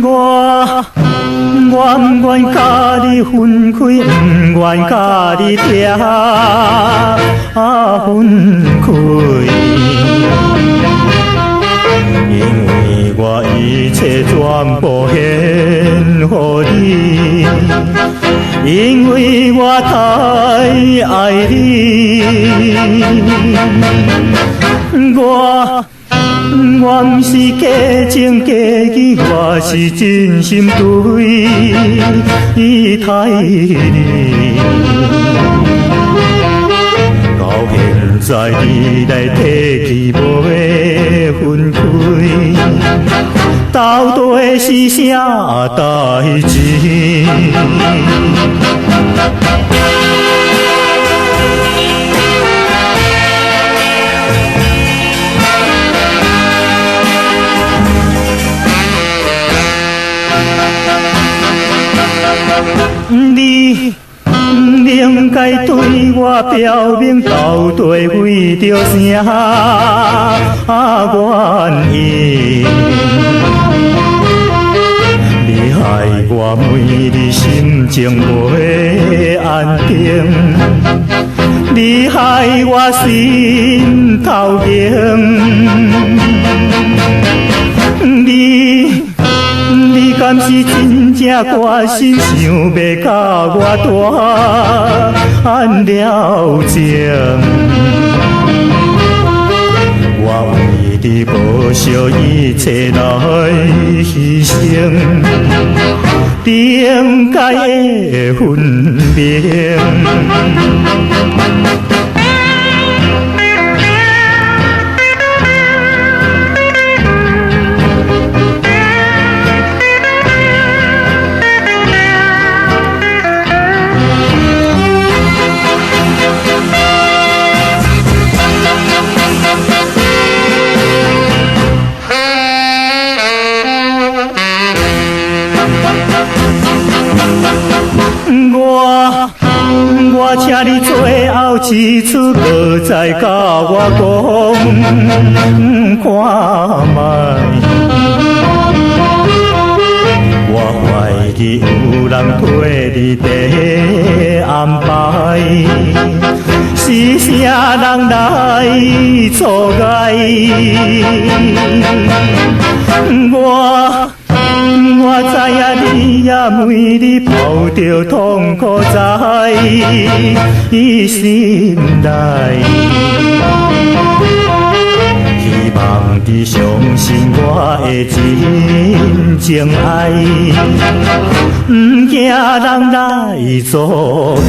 我我毋願佮你分開，毋願佮你拆分開，因為我一切全部獻予你，因為我太愛你。我我毋是假情假意，我是真心對待你。到現在你來提起欲分開，到底是啥代誌？你毋應該對我表明，到底為著啥原因？你害我每日心情袂安定，你害我心頭硬，你。你敢是真正決心想欲佮我斷了情？我為你不惜一切來犧牲，你應該會分明。我我請你最後一次，閣再佮我講看覓。我懷疑有人替你佇安排，是啥人來阻礙？我我知影你也每日抱著痛苦在心內，希望你相信我的真情愛，毋驚人來阻礙。